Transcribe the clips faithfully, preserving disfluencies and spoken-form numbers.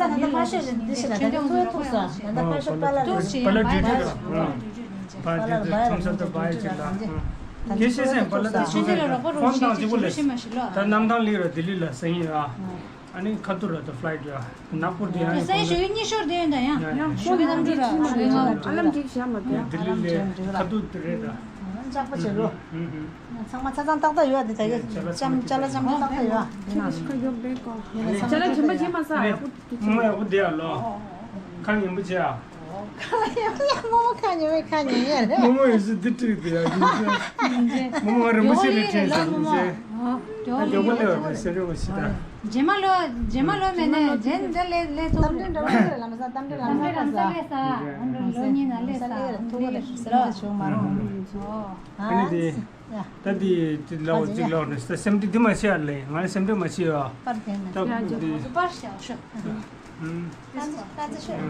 ལ་ད་ལྟ་ཕ་ཤོད་ལ་འདི་ཞིག་ལ་ད་ལྟ་ཐུག་ཐུག་ས་ད་ལྟ་ཕ་ཤོད་པ་ལ་ཐུག་ཞིག་པ་ལ་ཡང་འདྲི་འདྲི་ར། པ་འདི་ད་ཐམ་སབ་ད་བ་ཡི་ཅིག་ལ། དེ་ཤེས་སེམས་པ་ལ་ད་ཤེས་སེམས་ལ་རོགས་པ་རོགས་ཕོན་ཐང་ཅིག་པོ་ལས་ཤེས་མ་ཤེས་ལོ། ད་གནམ་ཐང་ལི་ར་ལྡི་ལི་ལ་སེང་ཡིན་ར། ཨ་ནི་ཁ་ཐུག་ར་ད་ཕ་ལའི་ཊི་ར། ནག་པོ་དེ་ཡང་སེང་ཞུ་གི་གཉིས་ཤོར་དེ་ཡོད་ད་ཡང་ཡང་ཞུ་གི་གནམ་གྲུ་ར། ཨ་ལམ་འགྲིག་བྱ་མ་དེ། ལྡི་ལི་ལས་ཁ་ཐུག་དེ་རེད་ད། ལྕགས་པོ་བྱེད་ལོ། ཨུ་ཧུ། ཚང་མ་ཆ་ཚང་ཏག་ཏག་ཡོད་དེ་ད་གི་ཅ་ལག་ཅམ་ཅ་ལག་ཅམ་ཏག་ཏག་ཡོད། ཁ་ཡོད་པའི་ཀོ། ཅ་ལག་ཅམ་པ་བྱེད་མ་ས་ཡག་པོ་དེ་ཅི། མོ་ཡག་པོ་བསྡད་ཡ་ལོ། ཁ་ཉན་པོ་བྱེད་ཡ། ཁ་ཡག་པོ་ཡག་མོ་མོ་ཁ་ཉན་པའི་ཁ་ཉན་ཡ་རེད། མོ་མོ་ཡོད་ཚེ་འདི་འགྲིག་འདུག་ཡ་ཡིན་ཚེ། མོ་མོ་རིན་པོ་ཆེ་ལས་ཁྲེལ་ཟེར་ཡིན་ཚེ། ཨ་མགྱོགས་པོ་སླེབས་པའི་སེམས་ཁྲལ་མ་བྱེད་ད། རྗེས་མ་ལོ་རྗེས་མ་ལོ་མེད་ནས་རྗེས་འདི་ལས་ལས་ཐུབ། གཏམ་འདྲི་འདྲ་བོ་ལས་ལམ་སང་གཏམ་འདྲི་ལམ་སང་ལས་ས་ལོ་གཉིས་ན་ལས་ས་ལོ་གཉིས་ན་ལས་ས་ཐུག་པ་ལས་ས་ལོ་བྱུང་མ་རུང་། ཨ་ནི་དེ་ད་དེ་དེ་ལའོ་ཅིག་ལའོ་ནི་ད་སེམས་ཁྲལ་དེ་མ་བྱེད་ཡ་ལས་ང་ལ་སེམས་ཁྲལ་མ་བྱེད་ཡ། པར་དེ་ནི་ད་དེ་པར་བྱ་ཤོག་ལྷན་ཚོ་ལྷན་ཚོ་ཤོད་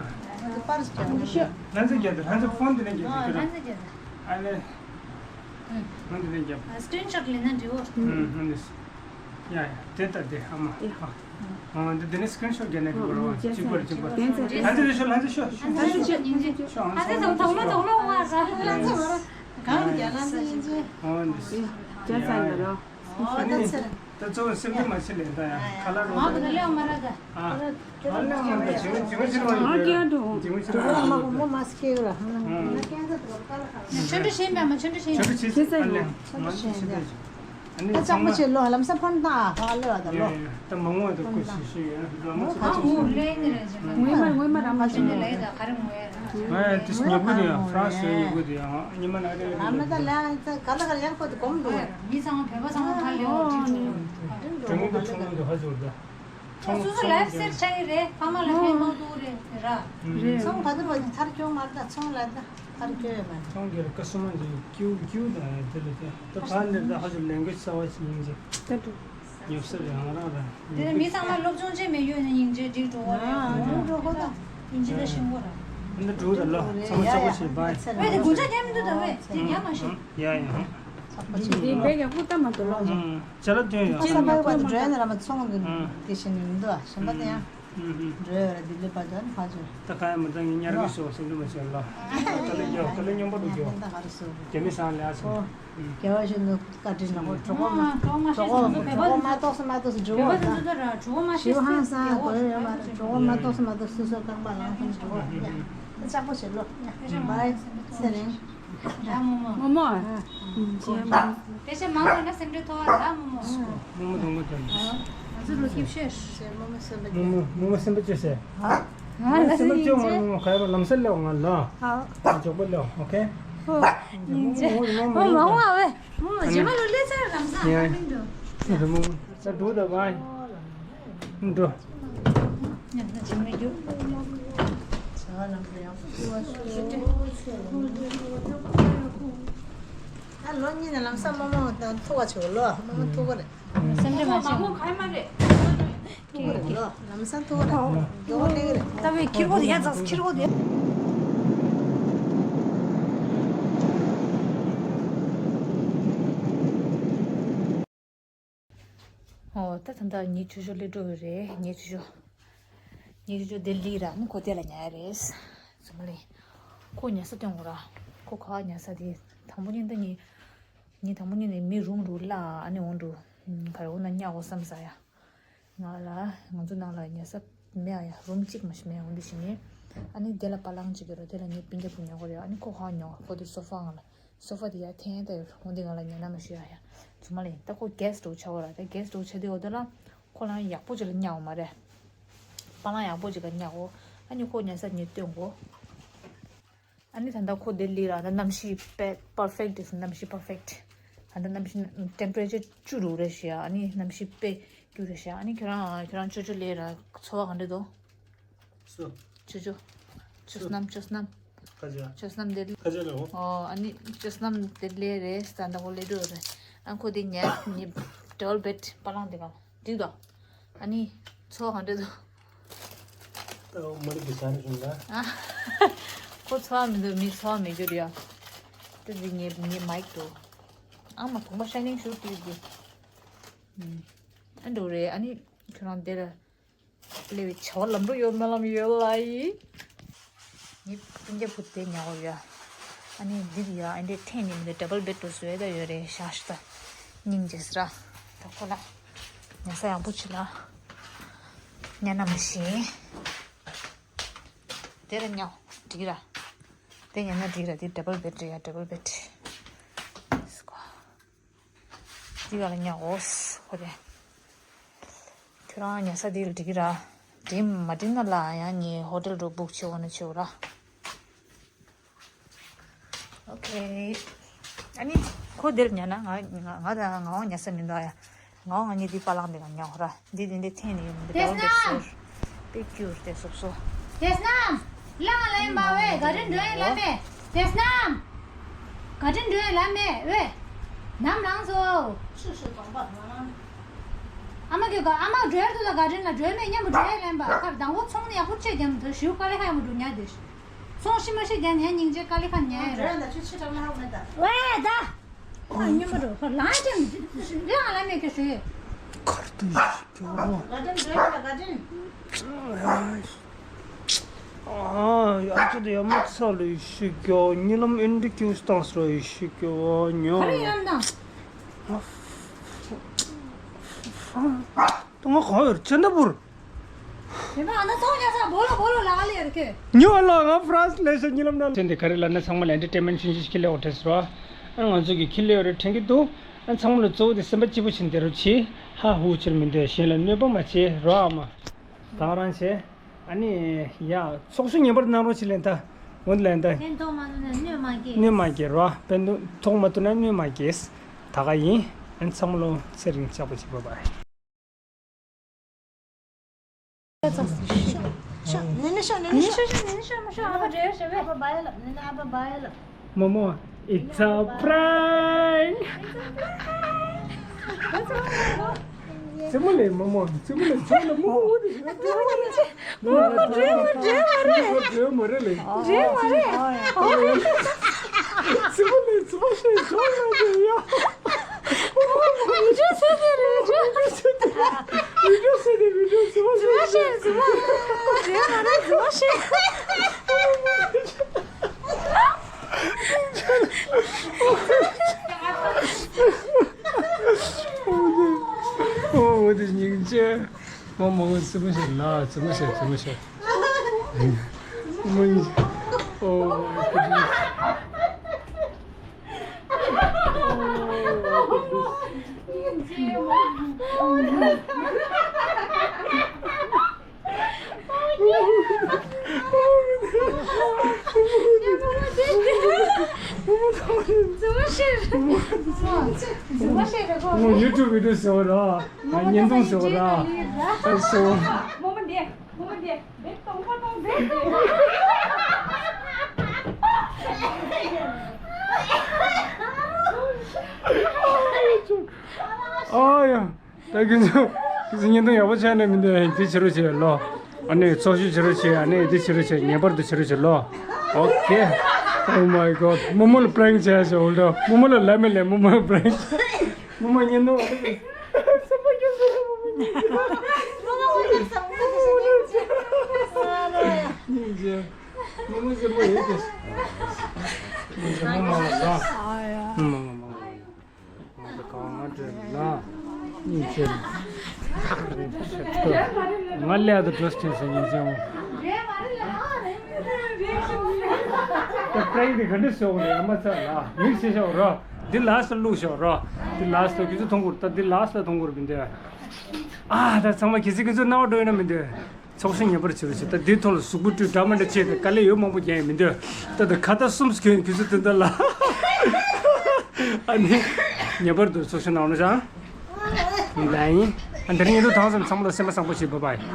པར་བྱ་ཤོག་ལྷན་ཚོ་རྒྱབ་དང་ལྷན་ཚོ་ཕོན་དེ་ནས་རྒྱབ་ཨོ་དེ་ལྷན་ཚོ་རྒྱབ་དང་ཨ་ལས། ཧུམ། ཧུམ་དེ་ནས་རྒྱབ། ཨ་སི་ཀྲིན་ཤོཊ་ལེན་ན་འགྲིག་གོ། ཧུམ་ཧུམ་དེ། ཡ་ཡ་དེ་ལྟ་དེ་ཨ་མ། ཨ་འདི་དེ་ནས་སི་ཀྲིན་ཤོཊ་རྒྱབ་ན་འགྲིག་གོ་ར་བ་གཅིག་པར་གཅིག་པར། ལྷན་ཚོ་ཤོད་ལྷན་ཚོ་ཤོད། ལྷན་ཚོ་ཤོད་སྙིང་རྗེ། ལྷན་ཚོ་དང་དོགས་ལོ་དོགས་ལོ་བ་ར། ལྷན་ཚོ་བ་ར། གང་རྒྱབ་ལྷན་ཚོ་སྙིང་རྗེ། ཨོ་འདི། ཡ་ཡ་ཡ། ཨོ་ད་ཚེ། ད་གཙོ་བོ་སེམས་ཁྲལ་མ་བྱེད་ལེ་ད་ཡ་ཁ་ལག་རོ། མ་གི་ད་ལེའོ་མ་ར་ད། ཨ། ཨ་ལེའོ་མ་ར་ད་བྱེད་བྱེད་བྱེད་མ་ཡོད། བྱེད་བྱེད་མ་ཡོད། མ་གོ་མོ་མ་སྐྱེ་གི་ར་ཧ་ན། ན་ཀན་ད་དུ་ཀ་ལ་ཁ་ལ། ཆོས་འདྲི་ཤེས་མེད་མ་ཆོས་འདྲི་ཤེས། ཆོས་འདྲི་ཤེས་ཨ་ལེ། ཆོས་འདྲི་ཤེས་ཨ་ནི་ད་ལྕགས་པོ་བྱེད་ལོ་ལམ་སང་ཕོན་ད་ཧ་ལེ་བ་ད་ལོ། ད་མ་ངོ་ད་ཁོ་ཤི་ཤི་ཡོད་ན་ལ་མོ་ཚོ་ད་ཆོས་ངོ་ལེ་ནི་རེད་ཅེ་ངོ་མ་ངོ་མ་ར་མ་ཆོས་འདྲི་ལེ་ད་ག་རེ་ངོ་ཡ་ར། ང་ཡ་ཏིས་ཉོ་གི་རེད་ཡ། ཧྥ་རན་སི་ཡོད་ཉོ་གི་རེད་ཡ། ཉི་མ་ན་རེ་རེ་ལ་མེ་ད་ལ་ཡང་ད་ག་ལ་ག་ལ་ཡང་ཁོ་ད་གོམ་འདུག་མི་ཚང་མ་བོད་པ་ཚང་མ་ཕར་ལེའོ་ཁྲིད་འགྲོ་གི་རེད། དྲང་མོ་ད་ཁྲོམ་ནང་དུ་ཧ་ཟོར་ད། ཁོ་སོ་སོ་ལབ་ཟེར་ཆ་ཡི་རེད། ཕ་མ་ལ་ཕན་མ་ཐོགས་རེད་ར། རེད། ཚོང་ག་དུ་བ་ནི་ཐར་སྐྱོང་མ་ད་ཚོང་ལ་ད་ཐར་སྐྱོང་ཡོད་མ་རེད། ཚོང་གི་རེད་ཀ་སུ་མ་ཇི་ཀྱུ་ཀྱུ་ད་དེ་ལ་དེ་ད་ཕར་ནས་ད་ཧ་ཟོར་ལེན་གོ་ས་བ་ཞིག་ཡིན་ཟེར། ད་དུ། ཉོབ་ས་རེད་ཨང་རང་ར། དེ་ནས་མི་ཚང་མ་སློབ་སྦྱོང་བྱས་མེད་ཡོད་ན་སྙིང་རྗེ་འགྲིག་འགྲོ་བ་རེད། ཨ་འགྲིག་འགྲོ་གོ་ད། སྙིང་རྗེ་ད་ཤིང་གོ་ར། འདི་འགྲོ་ད་ལོ་ཚང་མ་ཚགས་པོ་བྱེད་བའི། ད་དགུན་ཆ་རྒྱག་མི་འདུག་ད་བས་དེ་རྒྱག་མ་ཤེས། ཡ་ཡ། ཚགས་པོ་བྱེད་དེ་ལོ། བས་ཡག་པོ་ལྟ་མ་འདུག་ལོ། ཅ་ལག་སྟོན་ཡོད། ཁ་ས་ཕ་བར་དུ་འགྲོ་ཡ་ན་ར་མ་ཚོང་གི་དེ་བཞིན་མི་འདུག་ཨ་གཞན་པ་དེ་ཡང་། འགྲོ་ཡ་ར་ལྡི་ལི་བར་དུ་ཨ་ནི་ཕ་ཚོ། ད་ག་ཡ་མི་ད་ངས་ཉར་གི་སོ་སེམས་ཁྲལ་མ་བྱེད་ལོ། ད་ལེ་རྒྱོ་ད་ལེ་སྙོམས་པོ་འགྲོ་རྒྱོ། ད་ག་རེ་སོ། རྒྱ་མི་སང་ལེ་ཨ་སོ། རྒྱལ་བ་གཞོན་ནུ་བཀའ་དྲིན་ནག་པོ་གྲོགས་པོ་མ་གྲོགས་པོ་མ་གྲོགས་པོ་མ་གཏོགས་སུ་མ་གཏོགས་སུ་འཇུག་པ་དང་། ཞི་བ་ཧང་སང་དོ་ཡོད་མ་རེད། གྲོགས་པོ་མ་གཏོགས་སུ་མ་གཏོགས་སུ་སོ་རྐང་པ་ལངས་སོང་འཇུག་པ་ཡ། ལྕགས་པོ་བྱེད་ལོ། བའི་ཚེ་རིང་། ར་མོ་མོ། མོ་མོ། ཨ། ཕལ་ཆེར་མང་བ་ན་སེམས་ཁྲལ་མཐོ་བ་ར་མོ་མོ། མོ་མོ་དང་མོ་དང་། ང་ཚོ་རུ་སྐྱིབ་ཤོད། མོ་མོ་མོ་མོ་སེམས་པ་སྐྱོ་ཤོས། ཧ། ང་ལ་སེམས་པ་སྐྱོ་མ་རུང་ཁ་ཡ་ལམ་སེར་ལེའོ་ང་ལ། ཧ། མགྱོགས་པོ་ལེའོ་ཨོ་ཁེ། ཧོ། ཡིན་ཅེ། མོ་མང་བ་བས། མོ་མོ་རྗེས་མ་ལོ་ལས་ཚར་ལམ་སང་ཡ། ཧ་མིན་འགྲོ། མོ་མོ་ས་འགྲོ་ད་བའི། འགྲོ། ཉམས་ན་བྱེད་མི་རྒྱུ། བྱ་བ་ལམ་དུ་ཡག་པོ་ཞུ་བ་ཞུ། ད་ལོ་གཉིས་ནས་ལམ་སང་རྨོ་མོ་དང་ཐུག་པ་བྱེད་ལོ། རྨོ་མོ་ཐུག་པ་རེད། སེམས་ཁྲལ་མ་བྱེད། ལོ་ལམ་སང་ཐུག་པ་རེད། མགྱོགས་པོ་སླེབས་ཀྱི་རེད། ད་བའི་ཁྱི་རོ་དེ་ཡ་ཙག་ཁྱི་རོ་དེ། ཨོ་ད་ད་ད་ངའི་ཆུ་ཤོ་སླེབས་འགྲོ་གི་རེད། ངའི་ཆུ་ཤོ། ངའི་ཆུ་ཤོ་དེ་ལི་ར་ནི་ཁོ་དེ་ལ་ཉལ་ཡ་རེད། ཟ་མ་ལེ། ཁོ་ཉལ་ས་སྟོན་གོ་ར། ཁོ་ག་ཉལ་ས་དེ་དང་པོ་ཉིན་ད་ངའི་ངའི་དང་པོ་ཉིན་ནས་མི་རུམ་རུ་ལ་ཨ་ནི་འོང་འགྲོ། ག་རེ་འོང་ན་ཉལ་འོ་བསམ་ས་ཡ། ང་ལ་ང་ཚོ་ནང་ལ་ཉལ་ས་མེད་ཨ་ཡ། རུམ་གཅིག་མ་ཞིག་མེད་འོང་འདི་ཞིག་ནི། ཨ་ནི་དེ་ལ་པ་ལང་གཅིག་ཡོད་ར། དེ་ལ་ངའི་སྤུན་ཀྱག་བུ་ཉལ་གོ་རེད། ཨ་ནི་ཁོ་ག་ཉལ་ཁོ་དེ་སོ་ཕ་ང་ལ། སོ་ཕ་དེ་ཡ་འཐེན་ད་ཡོད་འོང་འདི་ང་ལ་ཉལ་ན་མ་ཞུ་ཡ་ཡ། ཚུ་མ་ལེ་ད་ཁོ་གེ་སི་འགྲོ་ཆ་བོ་ར། ད་གེ་སི་འགྲོ་ཆ་དེ་འོ་དེ་ལ་ཁོ་ལ་ཡག་པོ་ཅིག་ལ་ཉལ་འོ་མ་རེད། པ་ལང་ཡག་པོ་ཅིག་ག་ཉལ་འོ། ཨ་ནི་ཁོ་ཉལ་ས་ཉལ་སྟོན་གོ། ཨ་ནི་ད་ལྟ་ཁོ་དེ་ལི་ར་ད་གནམ་གཤིས་པེ་པར་ཕེག་ཏིས། གནམ་གཤིས་པར་ཕེག་ད་ལྟ་གནམ་གཤིས་ཊེམ་པེ་རེ་ཅར་བཅུ་རུ་རེད་ཤག་ཨ་ནི་གནམ་གཤིས་པེ་སྐྱུར་རེད་ཤག་ཨ་ནི་ཁྱོད་རང་ཁྱོད་རང་ཅོ་ཅོ་ལི་ར་ཚོར་བ་ག་འདྲ་འདུག་སུ། ཅོ་ཅོ། ཅོ་སྣམ་ཅོ་སྣམ། ཁ་ཅ། ཅོ་སྣམ་དེ་ལི། ཁ་ཅ་ལ་འོ། ཨོ་ཨ་ནི་ཅོ་སྣམ་དེ་ལི་རེད། ད་ལྟ་ཁོ་ལི་འགྲོ་རེད། ཨ་ཁོ་དེ་ཉལ་ནི་ཌབ་ལ་བེད་པ་ལང་དེ་ག་འགྲིག་དོ། ཨ་ནི་ཚོར་བ་ག་འདྲ་འདུག་ད་མ་རིག་གི་ཟ་རེ་བྱུང་ད། ཁོ་ཚོར་བ་མི་འདུག་མི་ཚོར་བ་མི་འགྱུར་ཡ། ད་འདི་ངའི་ངའི་མའིག་འདུག་ཨ་མ་དུང་པ་ཤ་ཉེན་ཞུ་དུས་འདི། ཨ་འགྲོ་རེད། ཨ་ནི་ཁྱོད་རང་དེ་ལ་སླེབས་པའི་བྱ་བ་ལམ་འགྲོ་ཡོད་སྨོན་ལམ་ཡོད་ལ་ཡི། ངའི་སྤུན་ཀྱག་བུ་དེ་ཉལ་གོ་ཡ། ཨ་ནི་འདི་ཡ་ཨ་འདྲས་འཐེན་ནི་མི་འདུག་ཌབ་ལ་བེད་དུ་བཟོས་ད་ཡོད་རེད། ཤ་ཤ་ད་སྙིང་རྗེ་སི་ར། ད་ཁོ་ལ་ཉལ་ས་ཡག་པོ་ཅིག་ལ་ཉལ་ན་མ་ཤེས། དེ་ལ་ཉལ་འགྲིག་ར། དེ་ཉལ་ན་འགྲིག་ར། དེ་ཌབ་ལ་བེད་རེད་ཡ། ཌབ་ལ་བེད། འདི་ག་ལ་ཉལ་འོ། ཧོ་རེ། ཁྱོད་རང་ཉལ་ས་འདི་ལ་འགྲིག་གི་ར། འགྲིག་མ་འགྲིག་ན་ལ་ཡང་ངས་ཧོ་ཊེལ་འགྲོ་བུག་བྱེད་འོ་ན་བྱེད་འོ་ར། ཨོ་ཁེ། ཨ་ནི། ཁོ་འདིར་ཉལ་ན་ང་ང་ང་དང་ངག་དབང་ཉལ་ས་མི་འདུག་ཡ། ངག་དབང་ང་གཉིས་འདི་པ་ལག་འདི་ག་ཉལ་ཧོ་ར། འདི་འདི་འདི་འཐེན་ནས་ཡོང་འདི་ཟླ་བ་འདི་ཟེར། པེ་ཀྱུར་དེ་སོབ་སོ། དེས་ན། ལང་ལ་ཡིན་པ་བས་ག་དྲིན་འགྲོ་ཡིན་ལ་མེ། དེས་ན། ག་དྲིན་འགྲོ་ཡིན་ལ་མེ་བས། ནམ་ལངས་སོ། ཨ་མ་གི་ག་ཨ་མ་འགྲོ་ཡར་དུ་ལ་ག་དྲིན་ལ་འགྲོ་མེད་མཉམ་པོ་འགྲོ་ཡིན་ལ་ཡིན་པ་ཁར་དང་པོ་ཚོང་ནི་ཡག་པོ་བྱེད་རྒྱམ་དུ་ཞིའུ་དཀའ་ལས་ཁ་ཡག་པོ་འགྲོ་ཉལ་དེ། སོང་ཤི་མ་ཤི་རྒྱ་ཉན་སྙིང་རྗེ་དཀའ་ལས་ཁ་ཉན་ར། འགྲོ་ཡ་ད་ཆུ་ཆུ་གྲང་ལ་ཧ་གོ་མེད་ད། ཝེ་ད། ཨ་ཉིན་མོ་འགྲོ་ཁ་ལང་ཅན་ལང་ལ་མེད་ཀི་ཞུ། གར་དུ་ཡོད་ཀྱི་འོ། ག་དྲིན་འགྲོ་ཡ་ད་ག་དྲིན། ཨ་ཡ་ཅོ་དེ་ཡ་མ་ཚ་ལུ་ཡི་ཤི་གྱོ་ཉི་ལམ་ཨིན་དྲི་ཀྱུ་སྟངས་སུ་ཡི་ཤི་གྱོ་ཉོ། ག་རེ་ཡིན་ནམ་ད། ཏོ་ང་གང་ཡོད་ཅན་ད་བུར། དེ་མ་ཨ་ན་ཚོང་ཉ་ས་བོ་ལོ་བོ་ལོ་ལ་ཨ་ལེ་ཡར་ཁེ། ཉོ་ལ་ང་ཧྥ་རན་སི་ལས་ཤ་ཉི་ལམ་ན། ཅན་དེ་ག་རེ་ལ་ན་ཚང་མ་ལ་ཨེན་ཊར་ཊེན་མེན་ཊི་ཤིན་ཤིན་ཁི་ལེ་འོ་ཐེས་རོ། ཨ་ང་ཚོ་གི་ཁི་ལེ་འོ་རེ་ཕྲེང་གི་འདུག་ཨ་ཚང་མ་ལ་གཙོ་བོ་དེ་སེམས་པ་སྐྱིད་པོ་བྱིན་དེ་རུ་ཆི། ཧ་ཧུ་ཆིར་མི་འདོད་གཞན་ལ་གནོད་པ་མ་བྱེད་རོ་ཨ་མ། ད་ག་རང་བྱེད། ཨ་ནི་ཡ་ཚོགས་ཞུགས་ངེས་པར་གནང་རོགས་བྱེད་ལེན་ད། འོན་ལེན་ད། ཕན་ཐོགས་མ་ཐུབ་ན་གནོད་མ་སྐྱེལ། གནོད་མ་སྐྱེལ་རོ། ཕན་ཐོགས་མ་ཐུབ་ན་གནོད་མ་སྐྱེལ། ད་ག་ཡིན། ཨ་ནི་ཚང་མ་ལོ་ཚེ་རིང་ལྕགས་པོ་བྱེད་པ་བའི། ཤོ་ཤོ་ནི་ནི་ཤོ་ནི་ནི་ཤོ་ནི་ནི་ཤོ་ནི་ནི་ཤོ་ཨ་ཕ་འདྲེ་ཤོ་བེ། ཨ་ཕ་བའི་ལབ་ནི་ནི་ཨ་ཕ་བའི་ལབ། Momo, it's a prank. It's a prank. ཙི་མོ་ལེ་མོ་མོ་ཙི་མོ་ལེ་ཙི་མོ་ལེ་མོ་མོ་འོ་དེ་ཞིག་ན་འགྲོ་མ་རེད། མོ་མོ་འདྲེ་མོ་འདྲེ་མ་རེད། འགྲོ་མ་རེད་ལེ། འདྲེ་མ་རེད། ཙི་མོ་ལེ་ཙི་མོ་ཞེས་འཇོག་ན་དེ་ཡ། མི་འགྲོ་ཟེར་དེ་རེད། མི་འགྲོ་ཟེར་དེ་མི་འགྲོ་ཙི་མོ་ཞེས་འཇོག་ན་ཙི་མོ་འདྲེ་མ་རེད་ཙི་མོ་ཞེས། ཨོ་འདི་སྙིང་རྗེ། མོ་མོ་ཙི་མོ་ཞིག་ལ་ཙི་མོ་ཞིག་ཙི་མོ་ཞིག་མོ་ཨོ། YouTube video ཟེར་བ་ར། བརྙན་ཐུང་ཟེར་བ་ར། ཨ་སོ། ཨ་ཡ། ད་ཁྱེད་ཚོ་ཁྱེད་ཚོ་བརྙན་ཐུང་ཡག་པོ་ཆགས་ནས་མི་འདུག་ཨ་འདི་བྱེད་རོགས་བྱེད་ལོ། ཨ་ནི་ཚོགས་ཞུགས་བྱེད་རོགས་བྱེད། ཨ་ནི་འདི་བྱེད་རོགས་བྱེད། ངེས་པར་དུ་བྱེད་རོགས་བྱེད་ལོ། Okay. Oh my God. མོ་མོ་ལ་པྲེང་བྱས་ཤག་འོ་ལོ། མོ་མོ་ལ་ལབ་མི་ལབ་མོ་མོ་ལ་པྲེང་། མོ་མོ་བརྙན་ཐུང་། མོ་མོ་སེམས་པ་ཡོད་དེ། མོ་མོ་ལ། མོ་མོ་མོ་མོ། ང་ཚོ་གང་ང་འདྲེན་ལ། སྙིང་རྗེ། ང་ལས་དུ་འགྲོ་སྟེ་སྙིང་རྗེ་མོ། ད་པྲེང་འདི་ག་འདྲ་ཤོག་རེད་ཨ་མ་ཚ་ལ་མིག་ཤེས་ཤོག་རོ། འདི་ལ་སུ་བླུག་ཤོག་རོ། འདི་ལ་སུ་ཁྱེད་ཚོ་མཐོང་གུར་ད་འདི་ལ་སུ་མཐོང་གུར་མི་འདུག་ཨ་ད་ཚང་མ་གལ་སྲིད་ཁྱེད་ཚོ་རྣ་བ་འགྲོ་ཡོད་ན་མི་འདུག་ཚོགས་ཞུགས་ངེས་པར་བྱེད་རོགས་བྱེད། ད་འདི་ཐོག་ལ་གཟུགས་པོ་བཀྲུས་འདྲ་མི་འདྲ་བྱས་ཏེ་དཀའ་ལས་ཡོད་མང་པོ་རྒྱག་ཡ་མི་འདུག་ད་ད་ཁ་ད་གསུམ་གྱོན་ཁྱེད་ཚོ་དེ་འདྲ་ལ། ཨ་ནི་ངེས་པར་དུ་ཚོགས་ཞུགས་གནང་རོགས་བྱ། ད་ཡིན། ཨ་འདིར་ཉིན་དུ་ཐང་སམ་ཚང་མ་ལ་སེམས་པ་བཟང་པོ་བྱེད་པ་བའི།